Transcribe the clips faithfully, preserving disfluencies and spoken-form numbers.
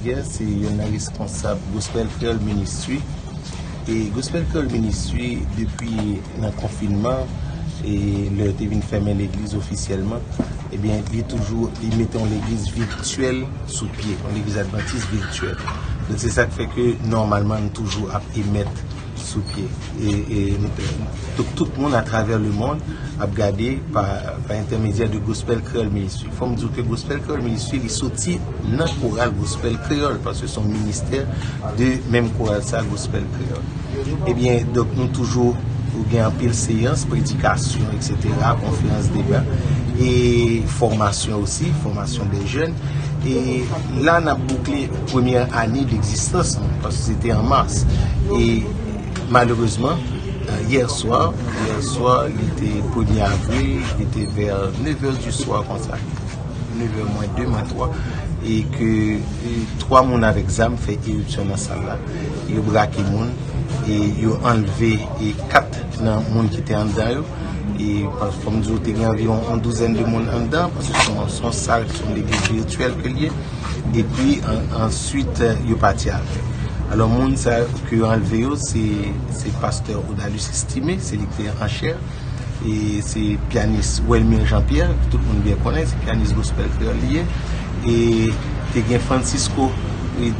Pierre, se youn nan responsab Gospel Creole Ministry. E Gospel Creole Ministry, depi nan konfinman, e lè yo te vin fèmen legliz ofisyèlman, ebyen, li toujou, li mete yon legliz vityèl sou pye, yon legliz advantis vityèl. Donk, se sa k fè ke, nòmalman, nou toujou ap emèt sou pye. E, e nou te, tout, tout moun atravè lemonn ap gade pa, pa entèmedyè de Gospel Creole Ministry. Fò m di w ke Gospel Creole Ministry, li soti nan koral Gospel Kreyòl, paske se yon ministè de menm koral sa, Gospel Kreyòl. Ebyen, donk, nou toujou gen anpil seyans, predikasyon, etsetera, konferans, deba, e fòmasyon osi, fòmasyon de jèn. E la, n ap boukle premyè ane degzistans nou, paske se te an mas. E malerezman, yè swa, yè swa, li te premye avril, li te vè nèf è di swa konsa. Nèf è mwens de, mwens twa, e ke, e, twa moun avèk zam fè iripsyon nan sal la. Yo brake moun, e yo anlve, e, kat nan moun ki te anndan yo. E, pa, fò m di w, te gen anviwon yon douzèn de moun anndan, paske se yon, se yon sal, se yon legliz vityèl ke l ye. Epi, an, answit, yo pati avè l. Alò, moun sa yo ke yo anlve yo, se, se pastè Odalus Estimé, se li ki te an chè. E se pyanis Welmir Jean Pierre, ke tout moun byen konnen, se pyanis gospel kreyòl li ye. E te gen Francisco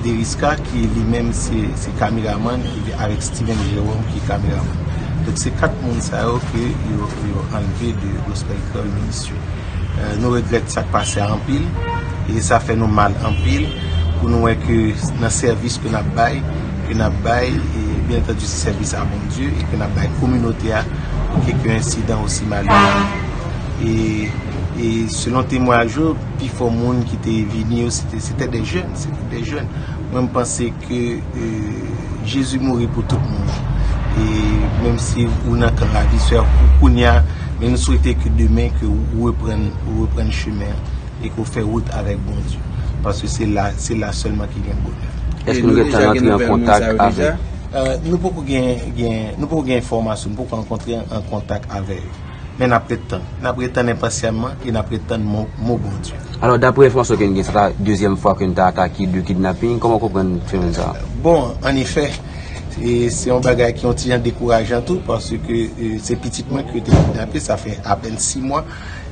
Derisca, ki li menm se, se kameramann, ki avèk Steven Jerome, ki kameramann. Donk, se kat moun sa yo ke yo, yo anlve de Gospel Creole Ministry. Eh, nou regrèt sa k pase a anpil, e sa fè nou mal anpil pou nou wè ke nan sèvis ke n ap bay, ke n ap bay, e byen antandi se sèvis a Bondye, e ke n ap bay kominote a, pou kèk ensidan osi malere. E, e selon temwayaj yo, pifò moun ki te vini yo, se te, se te de jèn, se te de jèn. Mwen, m panse ke, eh, Jezi mouri pou tout moun. E menm si ou nan kan ravisè, ou kounye a, men nou swete ke demen ke ou reprann, ou reprann chemen an e ke w fè wout avèk Bondye. Paske se la, se la sèlman ki gen bonè. Èske nou gentan rantre an kontak avèk? Eh, nou poko gen, gen, nou poko gen enfòmasyon, nou poko rankontre an kontak avè yo. Men n ap ret tann. N ap ret tann enpasyalman e n ap ret tann mo, mo Bondye. Alò, daprè enfòmasyon ke n gen, sa ta dezyèm fwa ke n ta atake de kidnaping. Kòman w konprann fenomèn sa a? Bon, an efè, e se yon bagay ki yon ti jan dekourajan tou, paske, e, se pitit mwen ke yo te kidnape, sa fè apèn sis mwa,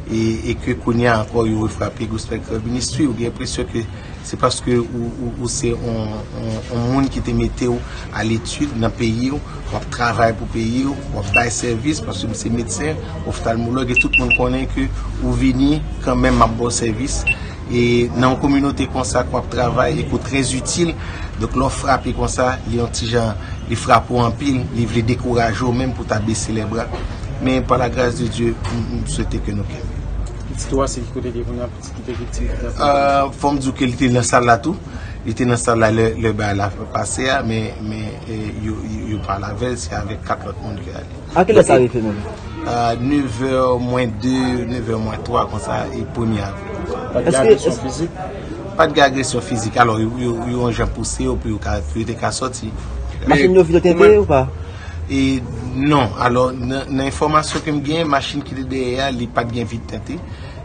e, e ke kounye a ankò, yo refrape Gospel Creole Ministry, ou gen enpresyon ke se paske ou, ou, ou se yon, yon, yon moun ki te mete w a letid nan peyi w, w ap travay pou peyi w, w ap bay sèvis, paske m se medsen, oftalmològ, e tout moun konnen ke ou vini kanmenm, m ap ba w sèvis. E nan yon kominote konsa ke w ap travay e ke w trè itil, donk, lè w frape konsa, li yon ti jan, li frape w anpil, li vle dekouraje w menm pou w ta bese lè bra. Men, pa la gras de Dye, m, m swete ke nou kenbe. Pitit ou a, se ki kote li ye kounye a? Ki te viktim kidnaping? Ah, fò m di w ke li te nan sal la tou. Li te nan sal la lè, lè bagay la pase a, men, men, eh, yo, yo, yo pale avè l, se avèk kat lòt moun ke l ale. A kilè sa rive menm? Ah, nèf è mwens de, nèf è mwens twa konsa, e premye avril konsa. Pa t gen agresyon fizik? Pa t gen agresyon fizik. Alò, yo, yo, yo yon jan pouse yo pou yo ka, pou yo te ka sòti. Machin yo vide tente ou pa? E non, alò, nan, nan enfòmasyon ke m genyen, machin ki te dèyè a, li pa t gen vide tente.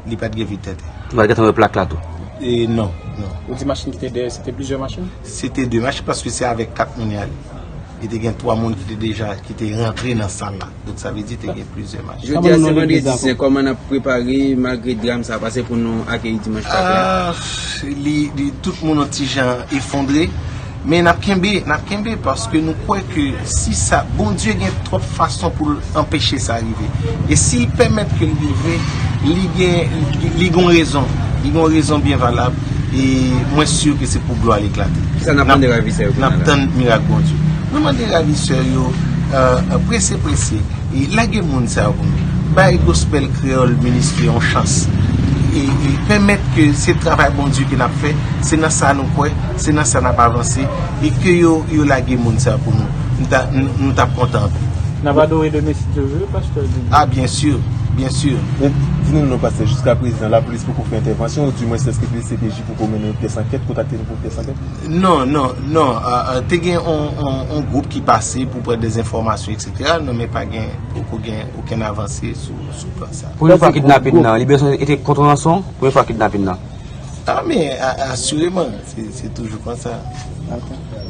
Li pa t gen vide tente. Ou pa t gentan wè plak la tou? E non, non. Ou di machin ki te dèyè, se te plizyè machin? Se te de machin, paske se avèk kat moun y ale. E te gen twa moun ki te deja, ki te rantre nan sal la. Donk, sa vle di te gen plizyè machin. Jodi a se vandredi sen, kòman n ap prepare, malgre dram sa a pase, pou nou akeyi dimanch Pak la? Ah, li, li, tout moun yon ti jan efondre. Men n ap kenbe, n ap kenbe, paske nou kwè ke si sa, Bondye gen twòp fason pou l anpeche sa rive. E si l pèmèt ke l rive, li gen, li gen yon rezon. Li gen yon rezon byen valab. E mwen si ke se pou glwa l eklate. Kisa n ap mande ravisè yo kounye a la? N ap tann mirak Bondye. Nou mande ravisè yo, eh, prese, prese. E lage moun sa yo pou nou. Bay Gospel Creole Ministry yon chans. E, e pèmèt ke se travay Bondye ke n ap fè, se nan sa nou kwè, se nan sa n ap avanse, e ke yo, yo lage moun sa yo pou nou. Nou ta, nou, nou t ap kontan anpil. N ap adore demen si Dye vle, pastè. Ah, byen si, byen si. Men, di nou non, pastè, jiska prezan, lapolis poko fè entèvansyon, oudimwens, èske D C P J poko mennen yon pyès ankèt, kontakte nou pou yon pyès ankèt? Non, non, non. Ah, ah, te gen yon, yon, yon gwoup ki pase pou pran dè enfòmasyon, etsetera. Non, men pa gen, poko gen okenn avanse sou, sou plan sa. Premye fwa kidnaping nan, li bezwen ete kont ranson? Premye fwa kidnaping nan? Ah, men a- asireman, se se toujou konsa.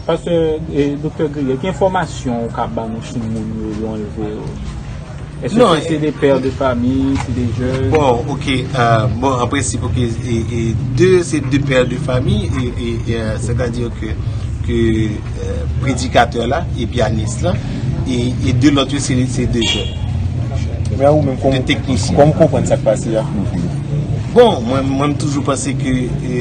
Pastè, e, Doktè Griye, ki enfòmasyon ou ka ba nou sou moun yo, yo anleve yo? Èske Non, se de pè de fami, se de jèn? Bon, ok. Euh, bon, an prensip, ok, e, e de, se de pè de fami, e, e, e, euh, c'est-à-dire que, que euh, predikatè la e pyanis la, e, e de lòt yo, se se de jèn. Men ou menm, kòman De teknisyen. Kòman w konprann sa k pase a? Bon, mwen mwen m toujou panse ke, e,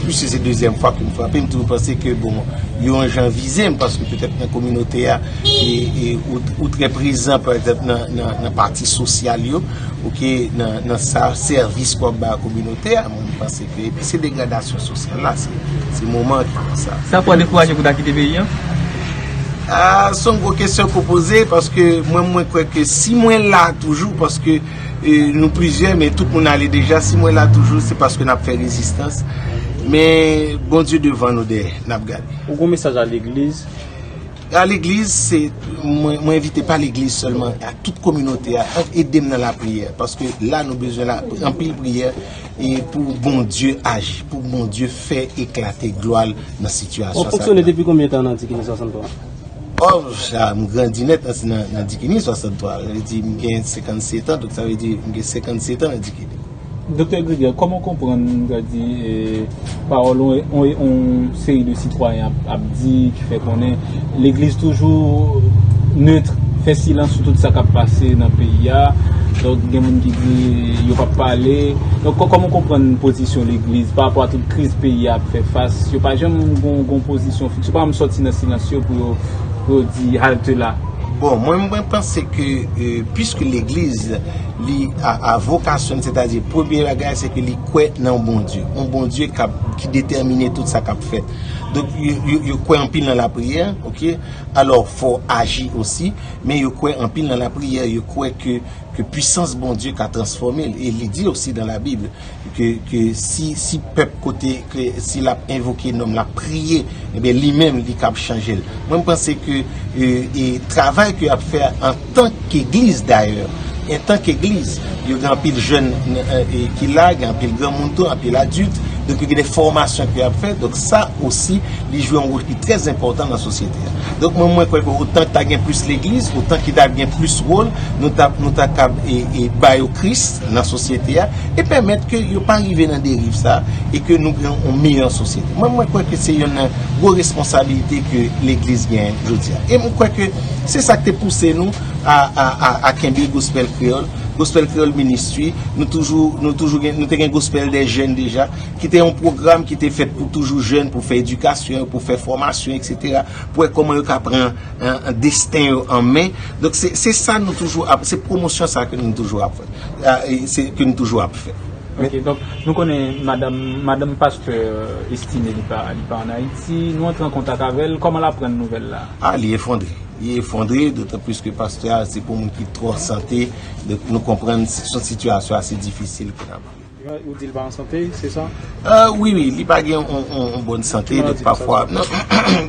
puiske se dezyèm fwa ke m frape, m toujou panse ke, bon, yo yon jan vize m, paske petèt nan kominote a, e, e, ou, ou trè prezan, pa egzanp, nan, nan, nan pati sosyal yo, ok, nan, nan sa, sèvis ke w ap bay kominote a, mwen m panse ke, epi se degradasyon sosyal la, se se moman ki fè sa. Sa fè w dekouraje pou w ta kite peyi a? Ah, se yon gwo kesyon ke w poze, paske mwen, mwen kwè ke si mwen la toujou, paske e, nou plizyè, men tout moun ale deja, si mwen la toujou, se paske n ap fè rezistans. Men Bondye devan nou, dèyè, n ap gade. Ou gon mesaj a legliz? A legliz, se mwen, mwen envite pa legliz sèlman, a tout kominote a, ede m nan lapriyè, paske la nou bezwen la, anpil priyè, e pou Bondye aji, pou Bondye fè eklate glwa l nan sitiyasyon Ou fonksyone depi konbyen tan nan Dikini swasanntwa? Oh, sa, m grandi nèt nan, nan, nan Dikini swasanntwa. Sa vle di, m gen senkannsèt an, donk sa vle di, m gen senkannsèt an nan Dikini. Doktè Gregoire, kòman w konprann, m ka di, e, pawòl yon, yon, yon seri de sitwayen ap, ap di, ki fè konnen legliz toujou nèt, fè silans sou tout sa k ap pase nan peyi a? Donk, gen moun ki di yo p ap pale. Donk, kò- kòman w konprann pozisyon legliz pa rapò a tout kriz peyi a ap fè fas? Yo pa janm gon, gon pozisyon fiks. Yo pa janm sòti nan silans yo pou yo, pou yo di halte la. Bon, mwen, mwen panse ke, e, piske legliz, li a, a vokasyon, sètadi, premye bagay, se ke li kwè nan Bondye. Yon Bondye k ap, ki detèmine tout sa k ap fèt. Donk, yo, yo, yo kwè anpil nan lapriyè, ok? Alò, fò w aji osi, men yo kwè anpil nan lapriyè, yo kwè ke, ke pwisans Bondye ka transfòme l. E li di osi nan Labib, ke, ke si, si pèp kote, ke si l ap envoke non m, l ap priye, ebyen, li menm, li kab chanje l. Mwen, m panse ke, e, e, travay ke y ap fè antank egliz, dayè, antank egliz, yo gen anpil jèn, e, e, ki la, gen anpil granmoun tou, anpil adilt, donk, yo gen de fòmasyon ke y ap fè. Donk, sa osi, li jwe yon wòl ki trè enpòtan nan sosyete a. Donk, mwen, mwen kwè ke otan ki ta gen plis legliz, otan ki ta gen plis wòl, nou ta, nou ta kab, e, e, ba yo Kris nan sosyete a, e pèmèt ke yo pa rive nan deriv sa, e ke nou gen yon meyè sosyete. Mwen, mwen kwè ke se youn nan gwo responsabilite ke legliz genyen jodi a. E mwen kwè ke se sa k te pouse nou a, a, a, a kenbe Gospel Kreyòl, Gospel Kreyòl Ministry, nou toujou, nou toujou gen, nou te gen Gospel des Jeunes deja, ki te yon pwogram ki te fèt pou toujou jèn, pou fè edikasyon, pou fè fòmasyon, etsetera, pou wè kòman yo ka pran, e, desten yo an men. Donk, se, se sa nou toujou ap, se pwomosyon sa ke nou toujou ap fè. A, e, se, ke nou toujou ap fè. Ok, donk, nou konnen madanm, madanm pastè Estime, li pa, li pa ann Ayiti. Nou antre an kontak avè l. Kòman l aprann nouvèl la? A, li efondre. Li efondre, dotan plis ke pastè a, se pou moun ki twò sante. Donk, nou konprann, se yon sitiyasyon ase difisil ke n ap viv. Ou di l pa an sante, se sa? E, wi, wi, li pa gen yon, yon, yon bòn sante, donk pafwa, non,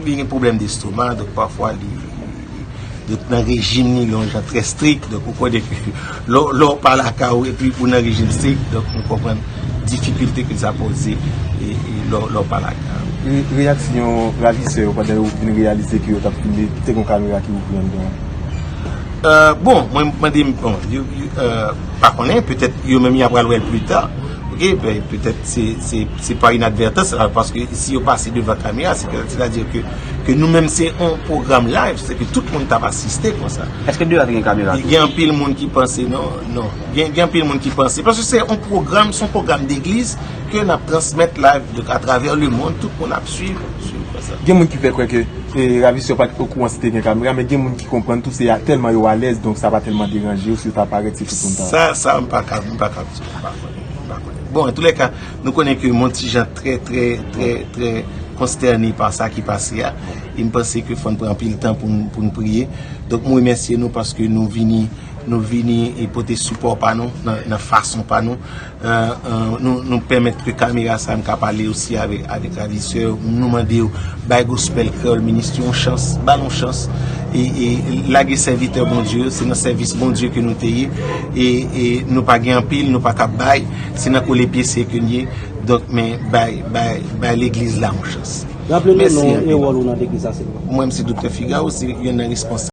li gen pwoblèm destoma, donk pafwa li, li, li, donk nan rejim li, li yon jan trè strik, donk ou konnen ke lè, lè w pa lakay ou epi ou nan rejim strik, donk nou konprann difikilte ke sa poze, e, e lè, lè w pa lakay ou. Re- Reyaksyon ravisè yo pandan yo vin reyalize ke yo t ap filme, te gen yon kamera ki ouvri anndan an. E, bon, mwen, mwen, bon, yo, yo, e, pa konnen, petèt yo menm y ap pral wè l pli ta. Ok, ben, petèt se, se, se pa inadvètans, a, paske si yo pase devan kamera, se, sètadi ke, ke nou menm se yon pwogram live, se ke tout moun t ap asiste konsa. Èske deyò a te gen kamera tou? Gen anpil moun ki panse, non, non. Gen, gen anpil moun ki panse, paske se yon pwogram, se yon pwogram degliz ke n ap transmèt live, donk, atravè lemonn, tout moun ap swiv, swiv konsa. Gen moun ki fè kwè ke e, ravisè yo pa t okouran si te gen kamera, men gen moun ki konprann tou, se a- tèlman yo alèz, donk sa pa tèlman deranje yo, si yo ta parèt, se tout moun ta. Sa, sa, m pa ka, m pa ka di, m pa konnen, m pa konnen. Bon, antoulèka, nou konnen ke m yon ti jan trè, trè, trè, trè konstène pa sa ki pase a. E m panse ke fò n pran anpil tan pou n, pou n priye. Donk, m remèsye nou paske nou vini, nou vini e pote sipò pa nou, nan, nan fason pa nou. E, e, nou, nou pèmèt ke kamera sa, m ka pale osi avèk, avèk ravisè yo. Nou mande yo bay Gospel Kreyòl Ministry yon chans, ba l yon chans. E, e lage sèvitè Bondye yo, se nan sèvis Bondye ke nou te ye. E, e nou pa gen anpil, nou pa ka bay, se nan kole pye se ke n ye. Donk, men bay, bay, bay legliz la yon chans. Raple nou non e wòl ou nan legliz la, silvouplè. Mwen, m se Doktè Figaro, se youn nan responsab.